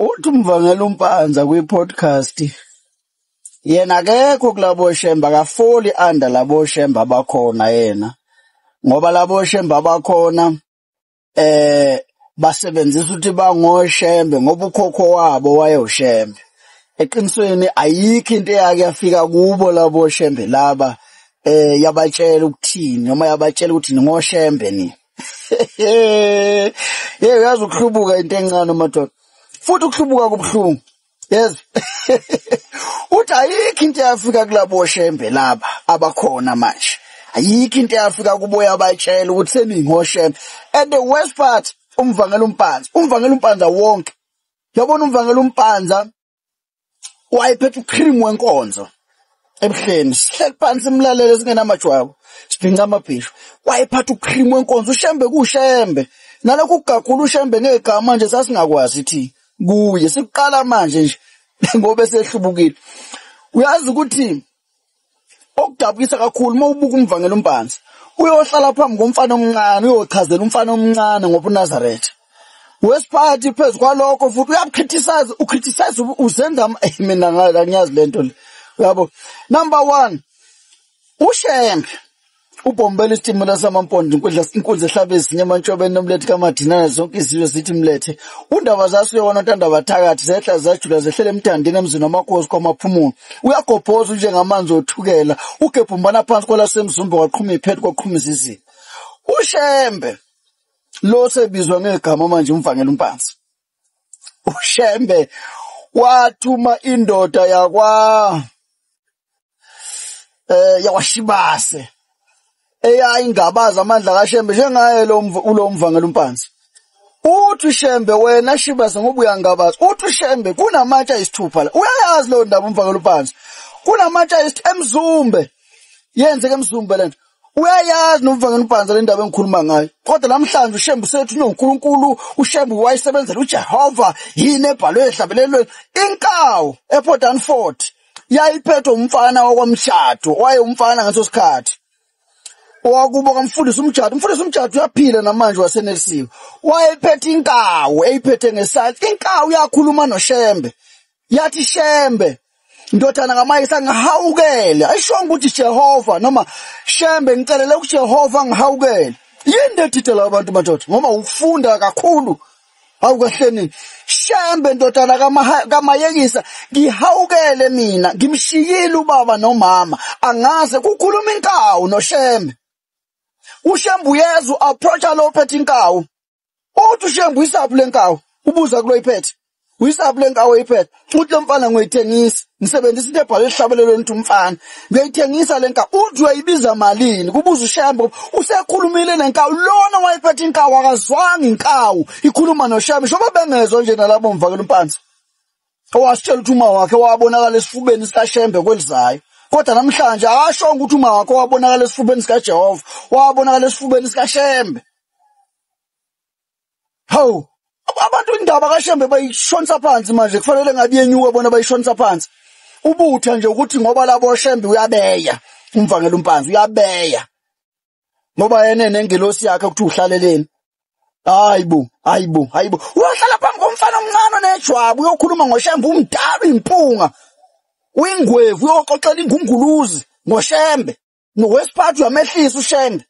Uthi umvangela uMpanza kwi-podcast, yena akekho kulabo Shembe, akafoli under labo Shembe abakhona yena, ngoba labo Shembe abakhona basebenzisa ukuthi bangoShembe ngoba ukhokho wabo wayeWushembe. Eqinisweni ayikho into eyake yafika kubo labo Shembe laba yabatshela ukuthini noma yabatshela ukuthi ningoShembe ni. Hey, uyazi ukuhlubuka into encane madoda, futhi ukuhlubuka kubuhlungu. Yes. Uthi ayikho into eyafika kulabo Shembe laba abakhona manje, ayikho into eyafika kubo yabatshela ukuthi seningoShembe. And the worst part, umvangela uMpanza, umvangela uMpanza wonke, yabona umvangela uMpanza wayephethe ucream wenkonzo ebuhleni, sihleli phansi imlalele singenamajwabu sibhinca amabhisho, wayephatha ucream wenkonzo. uShembe kuShembe, nalokhu kugagula uShembe ngegama nje sasingakwazi thi kuye, siqala manje nje ngoba esehlubukile. Uyazi ukuthi okudabukisa kakhulu uma ubuka umvangela uMpanza, uyohlala phambi komfana omncane, uyochazela umfana omncane ngobuNazaretha. Wesiphathi phezu kwalokho futhi uyacriticize, ucriticize uzenza mina ngiyazi lento le. Uyabo, number 1, uShembe ubhombela isitimela samampondo, inkunzi ehlaba ezinye emantshobeni nomlethe kaMadinana, zonke izizwe zithi mlethe. Undaba zasuyona ntandabathakathi zehla zajula zehlela emthandeni emzini wamakhosi kwamaphumulo. Uyagobhoza njengamanzi othukela, ugebhumbana phansi kwalasemzumbe kwaqhuma iphethu kwaqhuma izizini. uShembe lo sebizwa ngegama manje umvangela uMpanza. uShembe wathuma indoda yakwa yakwaShibase eyayingabaza amandla kaShembe njengaye lo umvangela uMpanza. Uthi uShembe, wena Shibase ngoba uyangabaza, uthi uShembe kunamatshe ayisithupha la. Uyayazi lo ndaba umvangela uMpanza, kunamatshe ayisithupha eMzumbe, yenzeke eMzumbe lento. Uyayazi nomvangela uMpanza le ndaba engikhuluma ngayo. Kodwa namhlanje uShembe usethu unoNkulunkulu, uShembe wayesebenzela uJehova, yini ebhalwe ehlabelelweni. Inkawu ePort Danford yayiphethwe umfana wakwamshado, wayewumfana ngaso sikhathi owakubo kamfundisi uMjadu. Umfundisi uMjadu uyaphila namanje wasenelisiwe. Wayephethe inkawu eyiphethe ngesandla. Inkawu yakhuluma noShembe, yathi Shembe ndodana kaMayisa ngihawukele. Ayishongo ukuthi Jehova noma Shembe ngicelele kuJehova ngihawukele. Yini edidela abantu madoda, ngoba ufunda kakhulu awukahleni. Shembe ndodana kaMayekisa ngihawukele mina, ngimshiyile ubaba nomama, angaze kukhuluma inkawu noShembe. uShembe uyeza uapproacha lo phethe inkawu, uthi uShembe uyisaphi lenkawu, ubuza kulo iphethe, uyisaphi lenkawu oyiphethe? Uthi lo mfana ngoyithengisa, ngisebenzisa into ebhalwe ehlabelelweni ukuthi umfana ngiyayithengisa lenkawu. Uthi uyayibiza malini? Kubuza uShembe. Usekhulumile nenkawu, lona wayephethe inkawu akazwanga inkawu ikhuluma noShembe, njengoba bengezwa nje nalabo mvakela uMpanza owasitshela ukuthi uma wakhe wabonakala esifubeni sikaShembe kwelizayo. Kodwa namhlanje akashongo ukuthi uma wakhe wabonakala esifubeni sikaJehova, wabonakala esifubeni sikaShembe. Hawu, abantu indaba kaShembe bayishonisa phansi manje, kufanele ngabe yenyuka bona bayishonisa phansi. Ubutha nje ukuthi ngoba labo Shembe uyabeya, umvangela uMpanza uyabeya, ngoba yena nengelosi yakhe ukuthi uhlaleleni. Hayibo, hayibo, hayibo, uyohlala phambi komfana omncane onejwabu uyokhuluma ngoShembe, umdala impunga, uyingwevu, uyoxoxela ingunguluzi ngoShembe. Nowesiphathi uyamehlisa uShembe,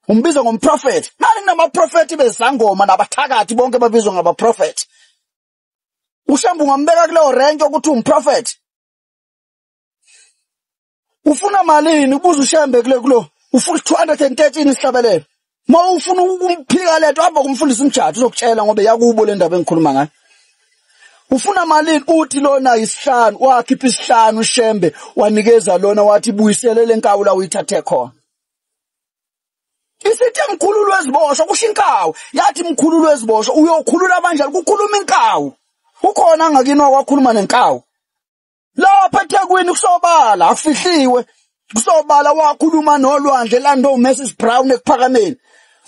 umbiza ngomprofethi. Nani kunamaprofethi bezangoma nabathakathi bonke babizwa ngabaprofethi. uShembe ungambeka kuleyo rank yokuthi umprofethi. Ufuna malini? Ubuza uShembe kule kulo, ufuna 213 isihlabelelo. Ma ufuna ukumphika lento hamba kumfundisa uMjadu, uzokutshela ngoba yakubo le ndaba engikhuluma ngayo. Ufuna malini? Uthi lona isihlanu, wakhipha isihlanu uShembe wanikeza lona, wathi buyisele lenkawu la uyithathe khona. Isithi mkhululu weziboshwa, kusho inkawu, yathi mkhululu weziboshwa uyokhulula kanjani? Kukhuluma inkawu. Ukhona angakini wakhuluma nenkawu lapha eThekwini, kusobala akufihliwe, kusobala wakhuluma nolwandle lando Mrs Brown ekuphakameni,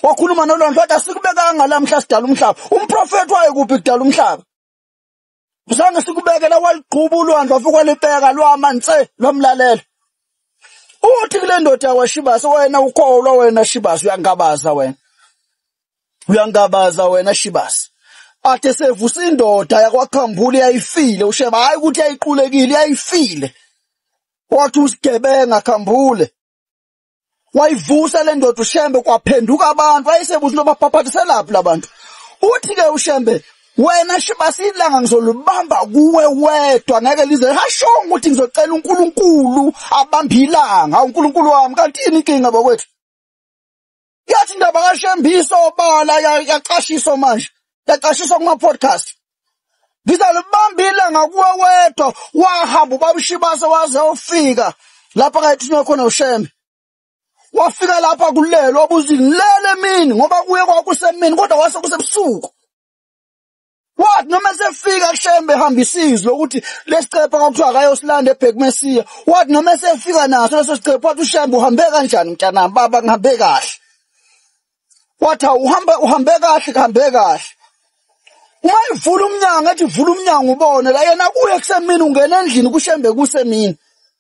wakhuluma nolwandle wathi asikubekanga lamhla sidala umhlaba. Umprofeti wayekuphi kudala umhlaba? Uzange sikubekela, waligquba ulwandle wafika walibheka lwama nse lwamlalela. Uthi kule ndoda yakwaShibase, wena ukholwa wena Shibase, uyangabaza wena, uyangabaza wena Shibase. Athe sevusa indoda yakwaKhambule yayifile uShembe, hayi ukuthi yayiqulekile, yayifile. Wathi usigebenga Khambule, wayivusa le ndoda uShembe, kwaphenduka abantu. Wayesebuza into baphaphatiselaphi labantu. Uthi-ke uShembe, wena Shibase ilanga ngizolibamba kuwe wedwa, ngeke lize hashongo ukuthi ngizocela uNkulunkulu abambe ilanga. uNkulunkulu wami, kanti yini inkinga bakwethu? Yathi indaba kaShembe isobala, yacashiswa manje, yacashiswa kuma-podcast. Ngizalibamba ilanga kuwe wedwa. Wahamba ubaba uShibase waze ufika lapha kayethunywa khona uShembe. Wafika lapha kulelo, wabuza lele emini, ngoba kuye kwakusemini kodwa kwase kusebusuku. Wathi noma esefika kuShembe ehambisa izwi lokuthi lesicephe kwakuthiwa akayosilanda eBhekmesiya. Wathi noma esefika naso leso sicephe, wathi uShembe, uhambe kanjani mntanami? Baba, ngihambe kahle. Wathi uhambe kahle, kuhambe kahle. Uma ivula umnyango, ethi vula umnyango ubone la yena kuye kusemini, ungena endlini kuShembe kusemini.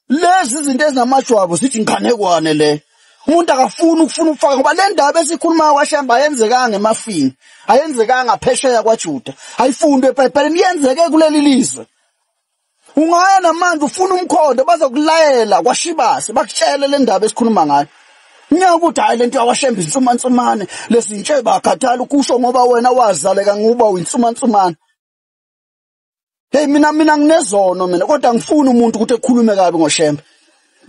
Lezi izinto ezinamajwabu zithi inganekwane le. Umuntu akafuni ukufuna ukufaka, ngoba le ndaba esikhuluma kwaShembe ayenzekanga emafini, ayenzekanga phesheya kwaJuda, ayifundwe eBhayibhelini, yenzeke kuleli lizwe. Ungaya namanje ufuna umkhondo, bazokulayela kwaShibase bakutshele le ndaba esikhuluma ngayo. Ngiyakho ukuthi hayi lento yakwaShembe insumansumane, lesintshe bakhathala ukusho ngoba wena wazaleka ngoba uyinsumansumane. Hey, mina nginezono mina, kodwa ngifuna umuntu ukuthi ekhulume kabi ngoShembe.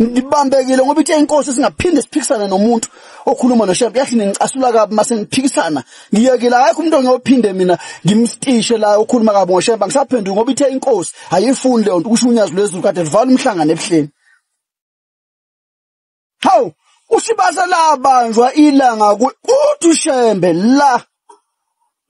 Ngibambekile ngoba ithe inkosi singaphinde siphikisane nomuntu okhuluma noShembe. Yathi ngicasula kabi mase ngiphikisana, ngiyekile. Akekho umuntu ongiyophinde mina ngimstishe la okhuluma kabi ngoShembe, angisaphenduki ngoba ithe inkosi ayifuni leyo nto. Kusho uNyazi lwezulu kade livala umhlangano ebuhleni. Hawu, uShibase labanjwa ilanga kuthi uShembe la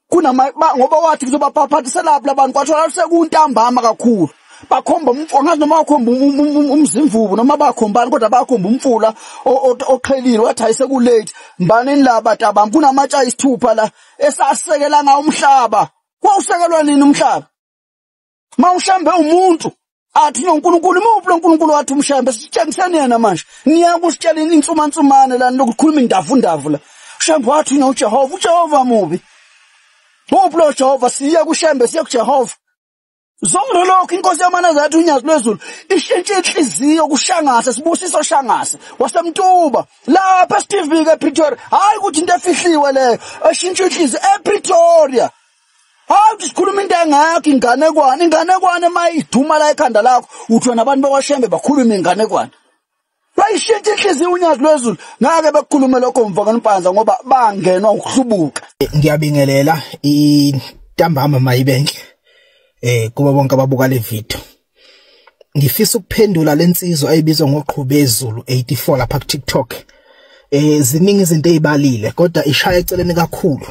kunama, ngoba wathi kuzobaphaphathisela labantu, kwathola sekuntambama kakhulu. Bakhomba umfula, ngazi noma bakhomba umzimvubu noma bakhombani, kodwa bakhomba umfula oqhelile. Wathi hayi sekulate, mbanini la batabami, kunamatshe ayisithupha la esasekela ngawo umhlaba. Kwawusekelwa nini umhlaba? Mawushembe umuntu athi noNkulunkulu, imuphi lo Nkulunkulu wathi umshembe? Sitshengiseni yena manje. Niyakusitshela insumansumane la lokukhuluma indavundavu la. Ushembe wathi uJehova, uJehova mubi. Uphi lo Jehova? Siye kuShembe, siye kuJehova. Zonke lokho inkosi yamaNazaretha uNyazi lwezulu ishintshe inhliziyo kuShangase, Sibusiso Shangase waseMtuba lapha eSteve Biko ePretoria. Hayi ukuthi into efihliwe leyo, eshintshe inhliziyo ePretoria. Hayi ukuthi sikhuluma into engakho, inganekwane, inganekwane mayiduma la ekhanda lakho, uthi wena abantu bakwaShembe bakhuluma inganekwane. Bayishintshe inhliziyo uNyazi lwezulu. Ngake bekukhulume lokho mfaka Mpanza ngoba bangenwa ukuhlubuka. Ngiyabingelela intambama mayibenhle kuba bonke ababuka le video. Ngifisa ukuphendula lensizwa ayibizwa ngoQhubezulu 84 lapha ku TikTok. Ziningi izinto ezibalile kodwa ishaya eceleni kakhulu.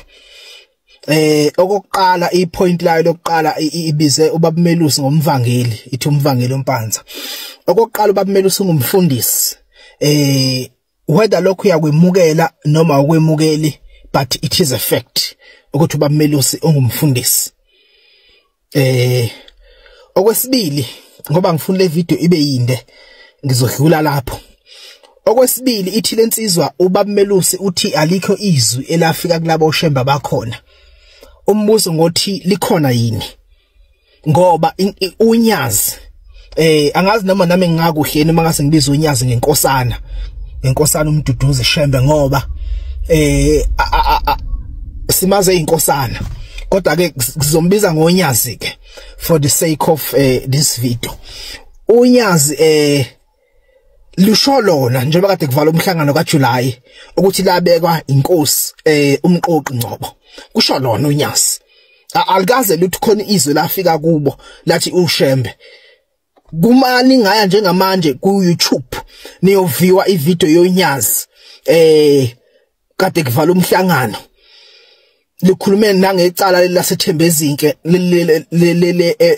Okokuqala ipoint layo lokuqala ibize uBaba Melusi ngomvangeli, ithi umvangeli uMpanza. Okokuqala uBaba Melusi ngumfundisi. Whether lokhu uyakwemukela noma ukwemukeli, but it is a fact ukuthi uBaba Melusi ungumfundisi. Okwesibili, ngoba ngifuna le video ibe yinde, ngizodlula lapho. Okwesibili ithi lensizwa uBaba Melusi uthi alikho izwi elafika kulabo Shembe bakhona. Umbuzo ngothi likhona yini? Ngoba uNyazi angazi noma nami ngingakuhle noma ngase ngibiza uNyazi ngenkosana, ngenkosana uMduduzi Shembe, ngoba simaze inkosana, kodwa ke sizombiza ngoNyazi ke for the sake of this video. uNyazi lusho lona njengoba kade kuvala umhlangano kaJuly ukuthi labekwa inkosi uMqoqi Ngcobo, kusho lona uNyazi. Alikaze luthi khona izwi lafika kubo lathi uShembe. Kumani ngaya njengamanje ku YouTube niyoviwa ivideo yoNyazi kade kuvala umhlangano, likhulume nangecala laseThembezinke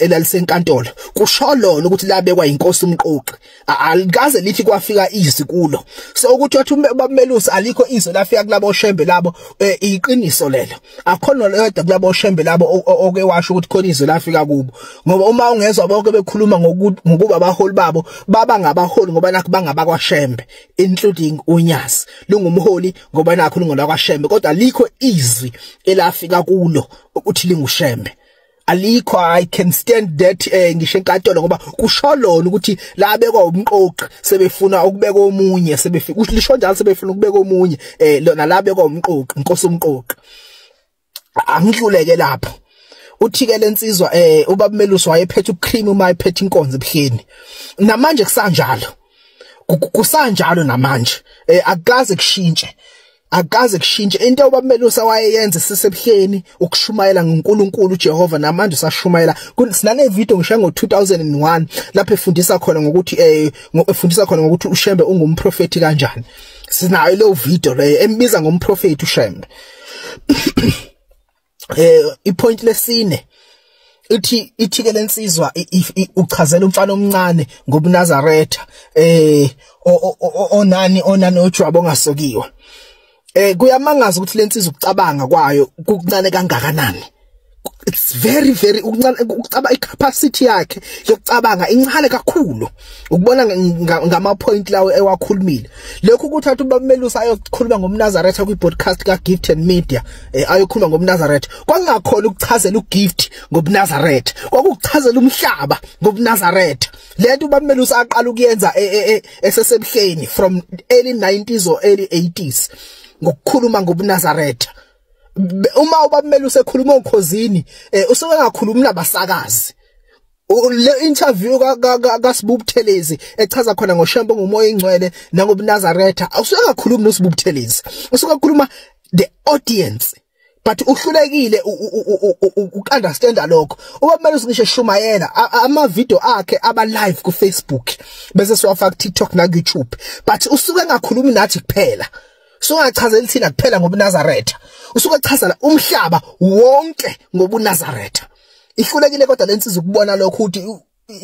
elalisenkantolo, kusho lona ukuthi labekwa inkosi uMqoqi. Alikaze lithi kwafika izwi kulo. So ukuthi wathi uBaba Melusi alikho izwi lafika kulabo Shembe labo, iqiniso lelo. Akhona lodwa kulabo Shembe labo oke washo ukuthi khona izwi lafika kubo, ngoba uma ungezwa bonke bekhuluma ngokuba abaholi babo baba ngabaholi ngoba nakho bangabakwaShembe, including uNyazi lungumholi ngoba nakho lungolakwaShembe, kodwa alikho izwi elafika kulo ukuthi linguShembe. Alikho. I can stand that ngisho enkantolo, ngoba kusho lona ukuthi la bekwa umqoqi sebefuna ukubeka omunye, sebefika lisho njalo sebefuna ukubeka omunye, lona la bekwa umqoqi, inkosi umqoqi. Angidluleke lapho. Uthi ke lensizwa ubaba Melusi wayephethe ucream uma ephethe inkonzo ebuhleni. Namanje kusanjalo, kusanjalo namanje, akukaze kushintshe, akaze kushintshe. Into ubaba Melusi wayeyenza sisebuhleni ukushumayela ngoNkulunkulu uJehova, namanje usashumayela. Sinane video ngisho ngo2001 lapho efundisa khona ngokuthi efundisa khona ngokuthi uShembe ungumprofeti kanjani. Sinayo leyo video leyo embiza ngomprofeti uShembe. Ipoint lesine ithi ke lensizwa uchazela umfana omncane ngobuNazaretha onani ojwabo ongasokiwe. Kuyamangaza ukuthi lensizwa ukucabanga kwayo kuncane kangakanani. It's very very ukucabanga, icapacity yakhe yokucabanga incane kakhulu, ukubona ngama point lawo ewakhulumile. Lokhu kuthatha ubaba Melusi ayokhuluma ngomNazaretha kwi podcast ka Gift and Media, ayokhuluma ngomNazaretha, kwakungakhona ukuchazela uGift ngobuNazaretha, kwakuchazela umhlaba ngobuNazaretha. Lento ubaba Melusi aqala ukuyenza esesebuhleni from early 90s or early 80s ngokukhuluma ngobuNazaretha. Uma ubaba Melusi ekhuluma okhozini, usuke engakhulumi nabasakazi. Le interview kaSibu Buthelezi echaza khona ngoShembe ngomoya engcwele nangobuNazaretha, usuke engakhulumi noSibu Buthelezi, usuke ekhuluma the audience. But uhlulekile ukunderstand lokho. Ubaba Melusi ngisho eshumayela, ama video akhe aba live ku Facebook, bese siwafaka ku TikTok na ku YouTube, but usuke engakhulumi nathi kuphela, usungachazeli thina kuphela ngobuNazaretha, usuke echazela umhlaba wonke ngobuNazaretha. Ihlulekile kodwa lensizwa ukubona lokho, ukuthi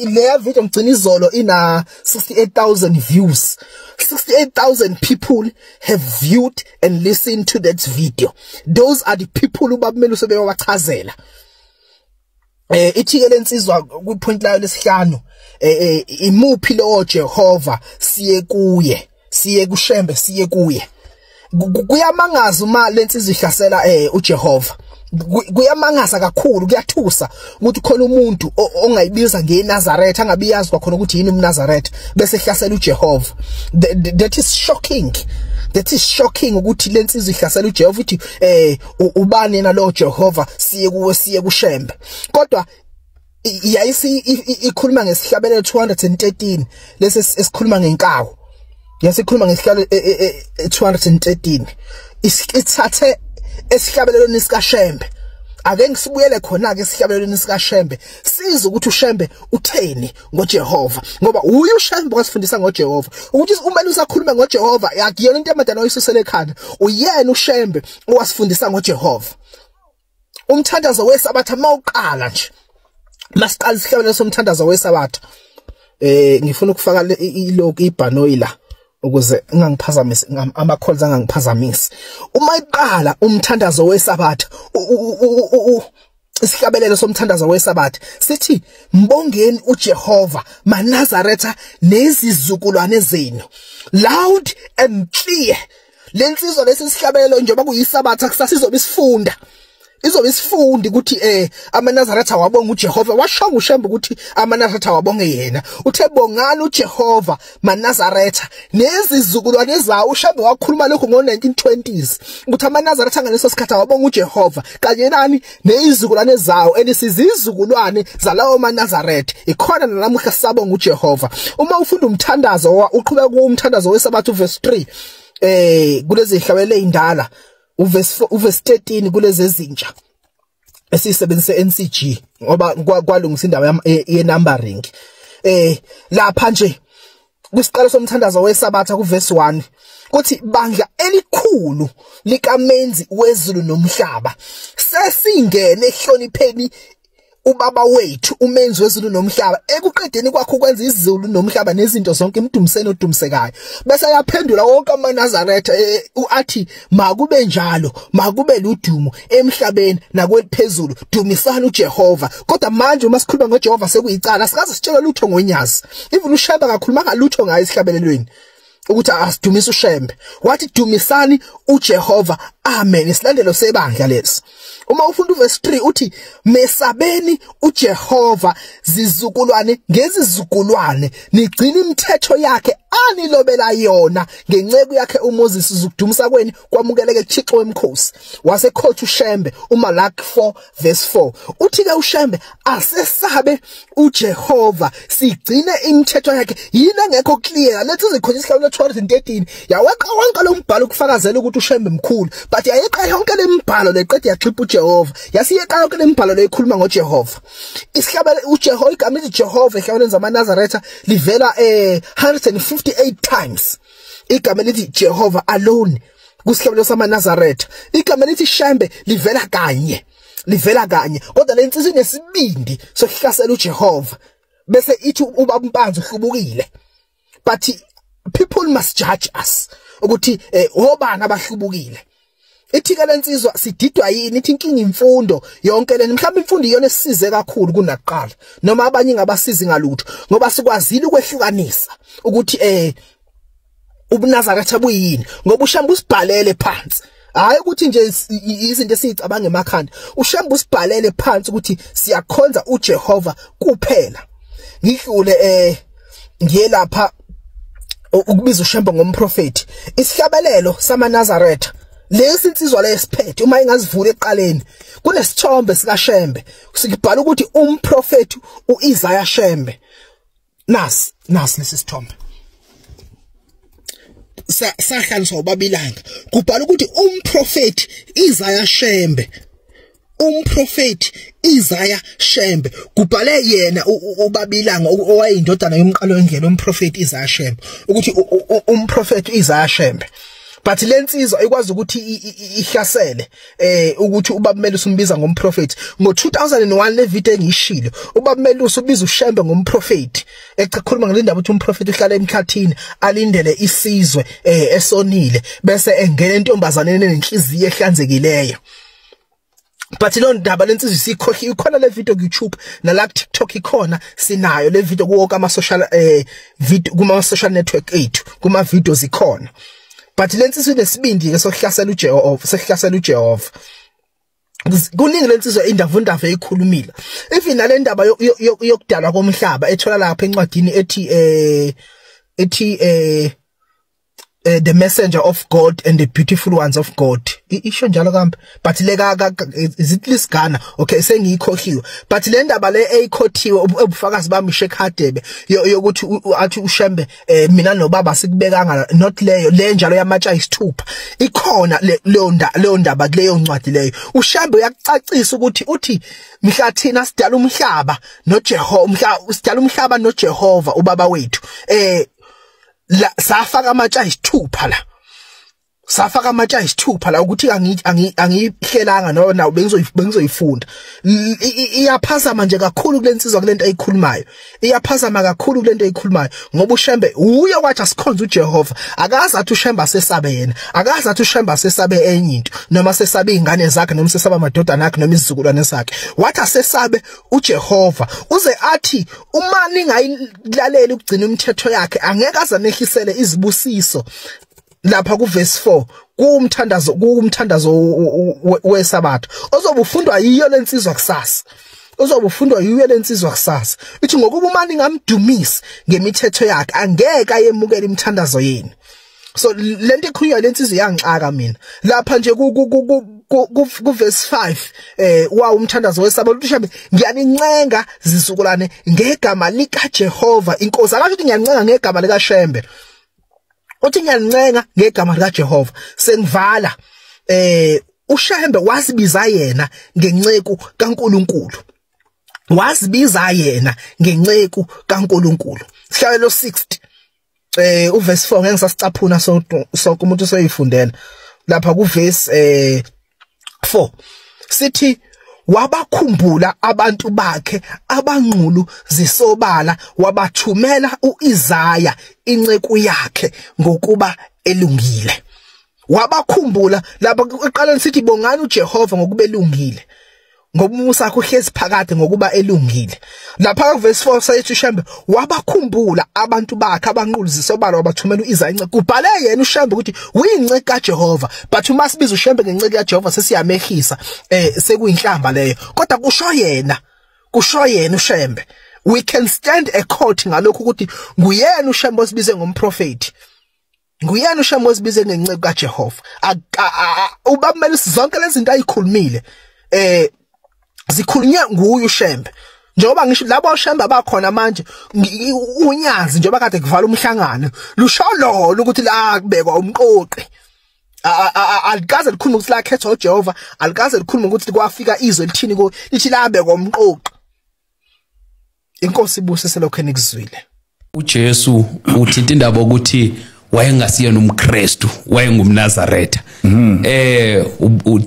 leya video ngicina izolo ina 68,000 views. 68,000 people have viewed and listened to that video. Those are the people ubaba Melusi bewachazela. Ithi ke lensizwa kwi point layo lesihlanu, imuphi lo Jehova siye kuye, siye kuShembe, siye kuye. Kuyamangaza uma lensizwa ihlasela uJehova. Kuyamangaza kakhulu, kuyathusa ukuthi khona umuntu ongayibiza ngeNazaretha, angabiyazi kwakhona ukuthi yini umNazaretha, bese ehlasela uJehova. That is shocking. That is shocking ukuthi lensizwa ihlasela uJehova, uthi ubani yena lo Jehova siye kuwe, siye kuShembe. Kodwa yayisi ikhuluma ngesihlabelelo 213 lesi esikhuluma ngenkawu. Yasikhuluma ngesihlalo 213, ithathe esihlabelelweni sikaShembe. Ake ngisibuyele khona ke esihlabelelweni sikaShembe, siza ukuthi uShembe utheni ngoJehova, ngoba uye uShembe wasifundisa ngoJehova. Ukuthi umele usakhuluma ngoJehova akuyona into emadana oyisusele ekhanda, uyena uShembe owasifundisa ngoJehova. Umthandazo weSabatha mawuqala nje, masiqala isihlabelelo somthandazo weSabatha, ngifuna ukufaka ilokhu ibhanoyi la ukuze ngingangiphazamisi, ama calls angangiphazamisi. Uma iqala umthandazo weSabatha, isihlabelelo somthandazo weSabatha sithi mbongeni uJehova maNazaretha nezizukulwane zenu, loud and clear. Lensizwa lesi sihlabelelo njengoba kuyiSabatha kusasa izobe isifunda, izobe isifundi ukuthi amaNazaretha wabonga uJehova. Washo uShembe ukuthi amaNazaretha wabonge yena, uthe bongani uJehova maNazaretha nezizukulwane zawo. uShembe wakhuluma lokho ngo1920s ukuthi amaNazaretha ngaleso sikhathi wabonga uJehova kanye nani nezizukulwane zawo, elisizizukulwane zalawo maNazaretha. Ikhona nanamuhla sabonga uJehova. Uma ufunda umthandazo, uqhubeka umthandazo weSabatha uverse 3 kulezi zihlabelelo ezindala, uverse 13 kulezi ezintsha esisebenzise NCG ngoba kwalungisa indaba ye numbering. Lapha nje kwisiqalo somthandazo weSabatha kuverse 1 kuthi bandla elikhulu likamenzi wezulu nomhlaba sesingene ehlonipheni ubaba wethu umenzi wezulu nomhlaba, ekuqedeni kwakho ukwenza izulu nomhlaba nezinto zonke, imdumiseni odumisekayo. Bese ayaphendula wonke amaNazaretha uathi makube njalo, makube ludumo emhlabeni nakweliphezulu, dumisani uJehova. Kodwa manje uma sikhuluma ngoJehova sekuyicala, sikaze sitshela lutho ngoNyazi. Even uShembe akakhuluma ngalutho ngaye esihlabelelweni. ukuthi asidumise uShembe, wathi dumisani uJehova, amen. Isilandelo sebandla lesi. Uma ufunda uverse 3 uthi mesabeni uJehova zizukulwane ngezizukulwane, nigcina imithetho yakhe anilobela yona ngenceku yakhe uMoses, ukudumisa kweni kwamukeleke kuThixo wemkhosi. Wasekhotha uShembe uMalaki 4 verse 4 uthi ke uShembe asesabe uJehova sigcine imithetho yakhe. Yini engekho clear? Lethi izikhona isihlalo 213 yaweqa wonke lo mbhalo ukufakazela ukuthi uShembe mkhulu, but yayeqa yonke lemibhalo leqede yaxhipha uJehova, yasiyeqa yonke lemibhalo leyikhuluma ngoJehova. Isihlabelo uJehova, igama elithi Jehova ehlabelweni zamaNazaretha livela 158 times. Igama elithi Jehova alone kusihlabelo samaNazaretha. Igama elithi Shembe livela kanye, livela kanye. Kodwa lensizwa inesibindi sokuhlasela uJehova bese ithi ubaba uMpanza uhlubukile. But people must judge us ukuthi obani abahlubukile. Ithi ke lensizwa sididwa yini? Ithi inkinga imfundo yonke lena. Mhlawumbe imfundo iyona esisize kakhulu kunakuqala, noma abanye ngabasizi ngalutho, ngoba sikwazile ukwehlukanisa ukuthi ubuNazaretha buyini, ngoba uShembe usibhalele phansi. Hayi ukuthi nje izinto esizicabanga emakhanda, uShembe usibhalele phansi ukuthi siyakhonza uJehova kuphela. Ngidlule ngiye lapha ukubiza uShembe ngomprofeti. Isihlabelelo samaNazaretha lesi insizwa lesiphethe uma ingazivula eqaleni kunesithombe sikaShembe sikubhala ukuthi umprofeti uIsaiah Shembe. Nasi lesi sithombe sahlanganiswa ubabilanga, kubhala ukuthi umprofeti Isaiah Shembe, umprofeti Isaiah Shembe. Kubhale yena ubabilanga owayindodana yomqalo wendlela umprofeti Isaiah Shembe, ukuthi umprofeti Isaiah Shembe. But lensizwa ikwazi ukuthi ihlasele ukuthi ubaba Melusi umbiza ngomprofeti. Ngo2001 le video engiyishilo, ubaba Melusi ubiza uShembe ngomprofeti, echakhuluma ngalendaba ukuthi umprofeti uhlala emkhathini alindele isizwe esonile bese engena entombazaneni enenhliziyo ehlanzekileyo. But lo ndaba lensizwa isikhohliwe. Ikhona le video ku YouTube nala ku TikTok ikhona, sinayo le video kuwo ama social video kuma social network ethu, kuma videos ikhona. But lensizwa inesibindi ke sokuhlasela uJehova, sekuhlasela uJehova. Kuningi lensizwa indavundava eyikhulumile. Even nale ndaba yokudalwa komhlaba ethola lapha encwadini ethi The Messenger of God and the Beautiful Ones of God. Isho njalo kambe, but le ka is it lisigana? Okay, sengiyikhohliwe. But le ndaba le eyikhothiwe ubufakazi bami Sheikh Hadebe yokuthi athi uShembe mina nobaba sikubekanga, not leyo le njalo yamatsha isithupha. Ikhona leyo ndaba kuleyo ncwadi leyo. uShembe uyakucacisa ukuthi uthi mhla thina sidala umhlaba noJehova, mhla sidala umhlaba noJehova ubaba wethu, la safaka amatsha isithupha la, safaka amatsha isithupha la ukuthi angiyihlelanga noma bengizoyifunda. Iyaphazama nje kakhulu kulensizwa kulento ayikhulumayo, iyaphazama kakhulu kulento ayikhulumayo, ngoba uShembe uye wathi asikhonze uJehova. Akaze athi uShembe asesabe yena, akaze athi uShembe asesabe enye into, noma sesabe izingane zakhe, noma sesabe amadodana akhe, noma isizukulwane sakhe. Wathi asesabe uJehova, uze athi uma ningayilaleli ukugcina imithetho yakhe angeke azanehlisele izibusiso. Lapha ku verse 4 kumthandazo wesabatha ozobe ufundwa yiyo lensizwa kusasa, ozobe ufundwa yiyo lensizwa kusasa. Ithi ngokuba uma ningamdumisi ngemithetho yakhe angeke ayemukele imithandazo yenu. So lento ekhulunywa lensizwa iyangixaka mina. Lapha nje ku verse 5 wa umthandazo wesabatha uthi Shembe ngiyanincenga zizukulwane ngegama likaJehova inkosi. Akasho ukuthi ngiyancenga ngegama likaShembe, uthi ngiyancenga ngegama likaJehova. Sengivala uShembe wasibiza yena ngenceku kaNkuluNkulu, wazibiza yena ngenceku kaNkuluNkulu. Sihlabelo 60 uverse 4 ngeke ngisasicaphuna sonke umuntu soyifundela. Lapha ku verse 4 sithi wabakhumbula abantu bakhe abanqulu zisobala, wabathumela uIsaya inceku yakhe ngokuba elungile. Wabakhumbula lapha eqaleni sithi bongani uJehova ngokuba elungile. Ngoba umusa wakhe uhlezi phakade ngokuba elungile. Lapha ku verse 4 sayithi uShembe wabakhumbula abantu bakhe abanquluzise obala wabathumela uIsaya inceku. Kubhale yena uShembe ukuthi uyinceku kaJehova, but uma sibiza uShembe ngenceku kaJehova sesiyamehlisa, sekuyinhlamba leyo. Kodwa kusho yena, kusho yena uShembe. We can stand a court ngalokhu ukuthi nguyena uShembe osibize ngomprofeti. Nguyena uShembe osibize ngenceku kaJehova. Ubamele zonke lezi zinto ayikhulumile zikhulunywe nguye uShembe. Njengoba ngisho labo Shembe abakhona manje, uNyazi njengoba kade kuvala umhlangano lusho lona ukuthi la kubekwa umqoqi. Alikaze likhuluma ukuthi la khethwa uJehova, alikaze likhuluma ukuthi kwafika izwe lithini ko, lithi la bekwa umqoqi. Inkosi ibusise lokho enikuzwile. uJesu uthinta indaba ukuthi wayengasiyena umKristu, wayengumNazaretha.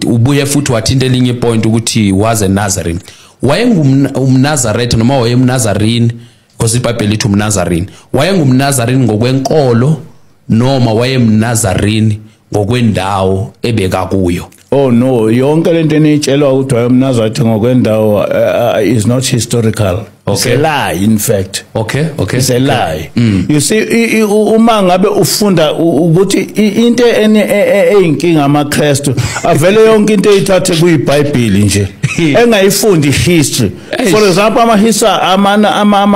Ubuye futhi wathinta elinye point ukuthi was a Nazarene. WayengumNazaretha noma wayemNazarene, because iBhayibheli lithi umNazarene. WayengumNazarene ngokwenkolo noma wayemNazarene ngokwendawo ebeka kuyo? Oh no, yonke lento eniyitshelwa ukuthi wayemNazaretha ngokwendawo is not historical. It's a lie, in fact. It's a lie. You see, uma ngabe ufunda ukuthi into eyinkinga amaKristu avele yonke into eyithathe kuyiBhayibheli nje, engayifundi history. For example, amahisa amana ama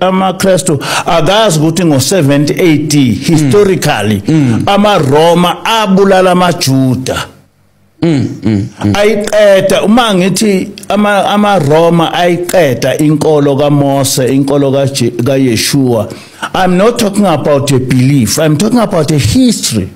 amaKristu akazi ukuthi ngo-70 AD historically amaRoma abulala amaJuda. Ayiqeda. Uma ngithi amaRoma ayiqeda inkolo kaMose, inkolo kaYeshua, I'm not talking about a belief, I'm talking about a history,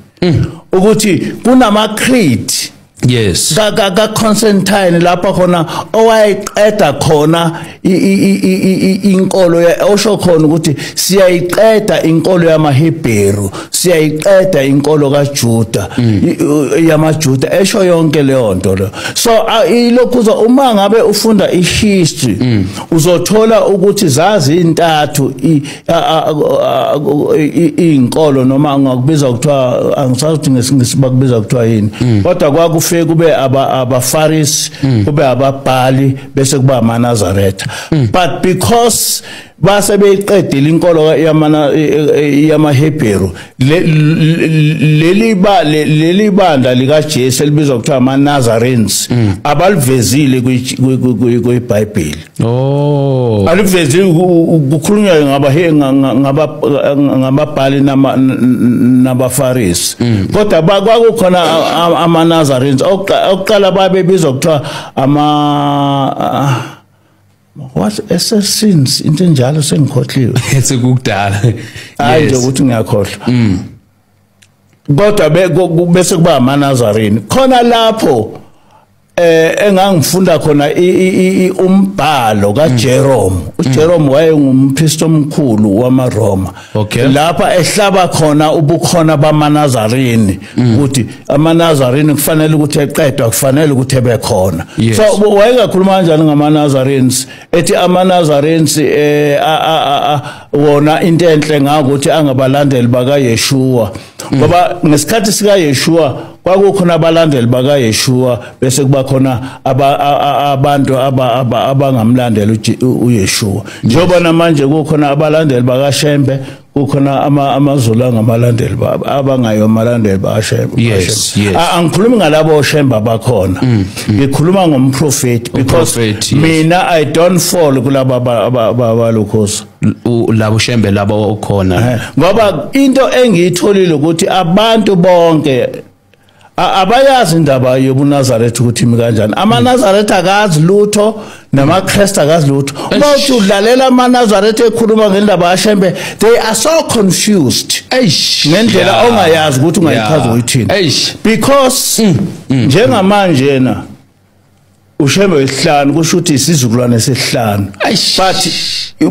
ukuthi kunama creed ka Constantine lapha khona owayiqeda khona inkolo, osho khona ukuthi siyayiqeda inkolo yamaHebheru, siyayiqeda inkolo kaJuda, yamaJuda, esho yonke leyo nto lo. So ilokhu, uma ngabe ufunda ihistory uzothola ukuthi zazi intathu inkolo, noma ngakubiza kuthiwa, angisazi ukuthi ngesibakubiza kuthiwa yini, kodwa kwakufike kube abaFarisi, kube ababhali, bese kuba amaNazaretha. But because base beyiqedile inkolo yamaHebheru, leli bandla likaJesu elibizwa kuthiwa amaNazarenes abalivezile kwiBhayibheli. Oh. Alivezile, kukhulunywa ngababhali nabaFarisi, kodwa kwakukhona amaNazarenes okuqala babebizwa kuthiwa ama what, assassins, into enjalo, sengikhohliwe. Sekukudala. Hayi nje ukuthi ngiyakhohlwa. Kodwa bese kuba amaNazarene khona lapho engangifunda khona umbhalo kaJerome. uJerome wayengumpriest omkhulu wamaRoma. Lapha ehlaba khona ubukhona bamaNazarene ukuthi amaNazarene kufanele ukuthi eqedwa, kufanele ukuthi ebe khona. So wayengakhuluma kanjani ngamaNazarenes, ethi amaNazarenes wona into enhle ngakuthi angabalandeli bakaYeshua, ngoba ngesikhathi sikaYeshua kwakukhona abalandeli bakaYeshua, bese kuba khona abantu abangamlandeli uYeshua. Njengoba namanje kukhona abalandeli bakaShembe, kukhona amaZulu angabalandeli abangayo amalandeli bakaShembe. Angikhulumi ngalabo oShembe abakhona, ngikhuluma ngomprofeti, because mina I don't fall kulaba abalukhosa labo Shembe labo okhona, ngoba into engiyitholile ukuthi abantu bonke abayazi indaba yobuNazaretha ukuthi imi kanjani. AmaNazaretha akazi lutho, namaKristu akazi lutho. Uma uthi udlalela amaNazaretha ekhuluma ngendaba kaShembe, they are so confused ngendlela ongayazi ukuthi ungayichaza uyithini, because njengamanje na uShembe wesihlanu kusho ukuthi isizukulwane sesihlanu, but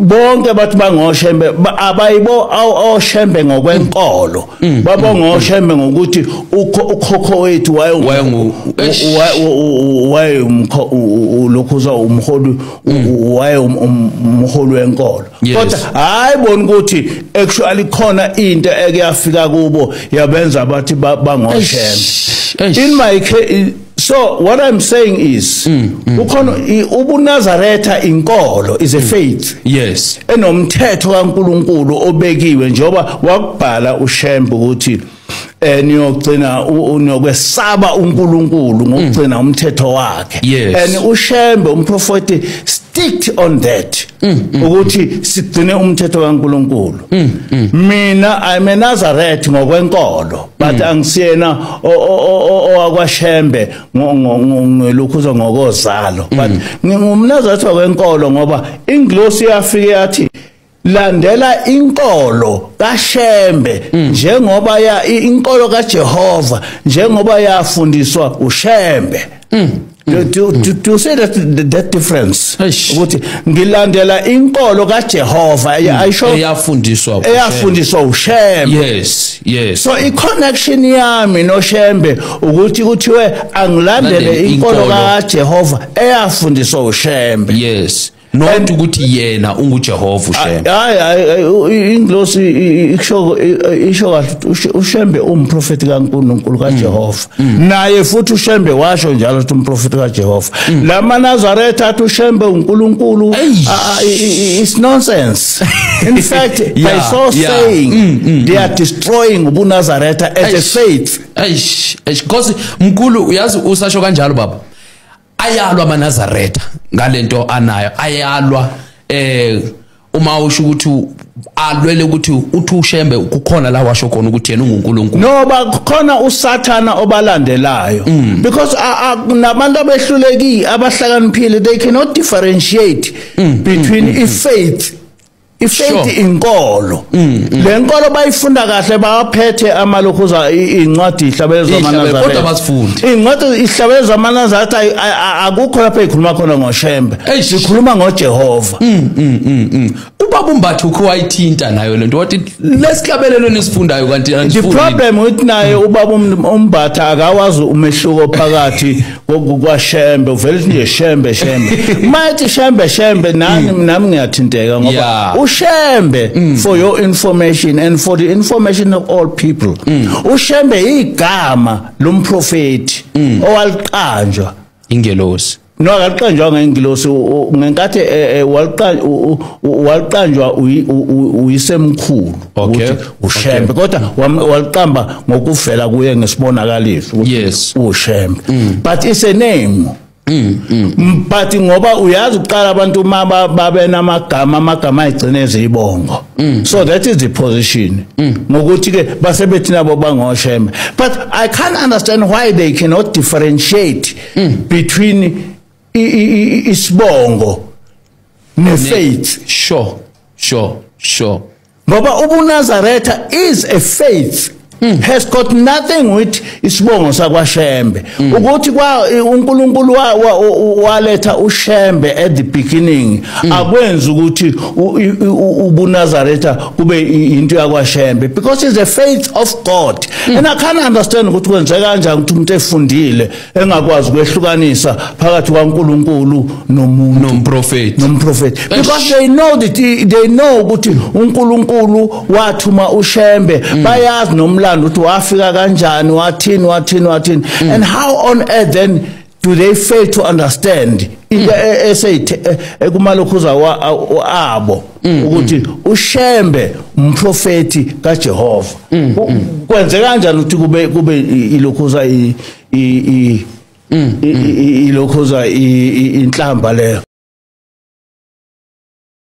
bonke bathi bangoShembe, abayibo oShembe ngokwenkolo, babongoShembe ngokuthi ukhokho wethu wayengumlokhuza umholi, waye umholi wenkolo. Kodwa hayi bona ukuthi actually khona into ekuyafika kubo yabenza bathi bangoShembe. In my case, So what I'm saying is, ukhona ubuNazaretha, inkolo is a faith. Enomthetho kaNkuluNkulu obekiwe, njengoba wakubhala uShembe ukuthi niyogcina, unokwesaba uNkulunkulu ngokugcina umthetho wakhe. And uShembe umprofeti sticked on that, ukuthi sigcine umthetho kaNkulunkulu. Mina I'm a Nazareth ngokwenkolo, but angisiyena owakwaShembe ngelokhuza ngokozalo, but ngingumNazaretha ngokwenkolo, ngoba ingilosi yafike yathi landela inkolo kaShembe, njengoba ya inkolo kaJehova, njengoba yafundiswa uShembe. Do you see that difference? Eish. Ukuthi ngilandela inkolo kaJehova ayisho eyafundiswa uShembe. Eyafundiswa uShembe. So i-connection yami noShembe ukuthi kuthiwe angilandele Landele inkolo inkolo. kaJehova eyafundiswa uShembe. Yes, not ukuthi yena unguJehova uShembe. Hayi hayi, ingilosi isho isho kahle ukuthi uShembe umprofeti kaNkulunkulu kaJehova. Naye futhi uShembe washo njalo ukuthi umprofeti kaJehova. Lama Nazaretha athi uShembe uNkulunkulu, Eish. it's nonsense. In fact, by so saying, they are destroying ubuNazaretha as a Eish. faith. Eish, eish, because mkhulu, uyazi usasho kanjalo baba, ayalwa amaNazaretha ngalento anayo, ayalwa uma usho ukuthi alwele ukuthi uthi uShembe kukhona la washo khona ukuthi yena unguNkulunkulu. No, bakhona uSathana obalandelayo, because nabantu abehluleki abahlakaniphile, they cannot differentiate between i-faith, inkolo. Le nkolo bayifunda kahle, bawaphethe amalokhuza, incwadi ihlabelo Ihlabelo, zamaNazaretha. kodwa abazifundi. Incwadi ihlabelo zamaNazaretha akukho lapho ekhuluma khona ngoShembe. Eish. Sikhuluma ngoJehova. Ubaba uMbatha ukho wayithinta nayo lento, wathi lesihlabelelo nesifundayo kanti The anisifundi. problem with naye ubaba uMbatha, akawazi umehluko phakathi kwaShembe. Uvele uthi nje Shembe Shembe. Mayethi Shembe Shembe, nani nami ngiyathinteka, ngoba uShembe, for your information and for the information of all people, uShembe igama lomprofeti owaliqanjwa Ingelosi. No, akaqanjwa ngengilosi. Ngenkathi waliqanjwa uyisemkhulu ukuthi uShembe, kodwa waliqamba ngokuvela kuye ngesibonakaliso ukuthi uShembe, but it's a name. But ngoba uyazi uqala abantu uma babe namagama, amagama ayigcine ezibongo. So that is the position, ngokuthi ke basebethi nabo bangoShembe, but I can't understand why they cannot differentiate between isibongo ne-faith. Sure. Ngoba ubuNazaretha is a faith, has got nothing with isibongo sakwaShembe. Ukuthi kwa uNkulunkulu waletha uShembe at the beginning, akwenza ukuthi ubuNazaretha kube into yakwaShembe, because it's a faith of God. And I can't understand ukuthi kwenzeka kanjani ukuthi umuntu efundile engakwazi ukwehlukanisa phakathi kwaNkulunkulu nomuntu, nomprofeti. Nomprofeti, because they know that they know ukuthi uNkulunkulu wathuma uShembe. Bayazi nomlando ukuthi wafika kanjani, wathini, wathini, wathini. And how on earth then do they fail to understand into eseyithe ekumalokhuza abo ukuthi uShembe umprofeti kaJehova? Kwenze kanjani ukuthi kube ilokhuza ilokhuza inhlamba leyo?